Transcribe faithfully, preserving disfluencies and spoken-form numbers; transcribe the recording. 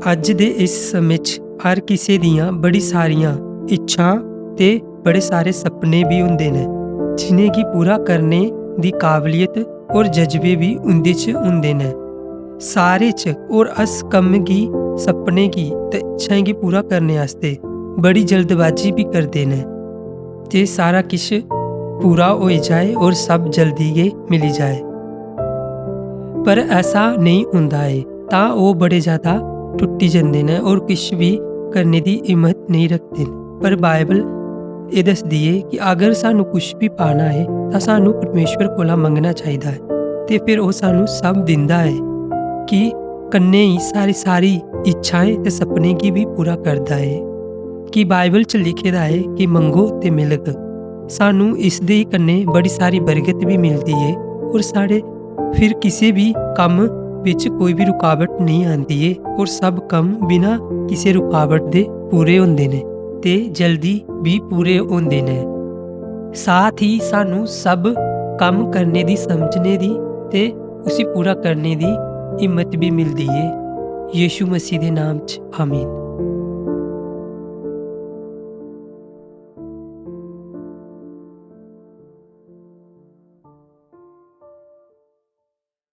अज्ज दे इस समें च हर किसे दियां बड़ी सारियां इच्छां ते बड़े सारे सपने बी होंदे न, जि'नेंगी पूरा करने दी काबलियत और जज्बे बी उं'दे च होंदे न। सारे च और अस कम्म गी, सपने गी ते इच्छाएं गी पूरा करने आस्तै बड़ी जल्दबाजी बी करदे न ते सारा किश पूरा होई जाए और सब जल्दी गै मिली जाए। पर ऐसा नेईं होंदा ऐ, तां ओह् बड़े ज्यादा टुट्टी जंदे न और किश बी करने दी हिम्मत नेईं रखदे न। पर बाइबल एह् दसदी ऐ कि अगर सानू कुछ बी पाना ऐ, तां सानू परमेश्वर कोला मंगना चाहिदा ऐ ते फिर ओह् सानू सब दिंदा ऐ कि कन्नै ही सारी, सारी इच्छाएं ते सपने गी बी पूरा करदा ऐ। कि बाइबल च लिखे दा ऐ कि मंगो ते मिलग। सानू इस दे कन्नै बड़ी सारी बरकत बी मिलदी ऐ और साढ़े फिर किसे बी कम्म बिच कोई बी रुकावट नेईं आंदी ऐ और सब कम्म बिना किसे रुकावट दे पूरे होंदे न ते जल्दी बी पूरे होंदे न। साथ ही सानू सब कम्म करने दी, समझने दी ते उसी पूरा करने दी हिम्मत बी मिलदी ऐ। यीशु मसीह दे नाम च, आमीन।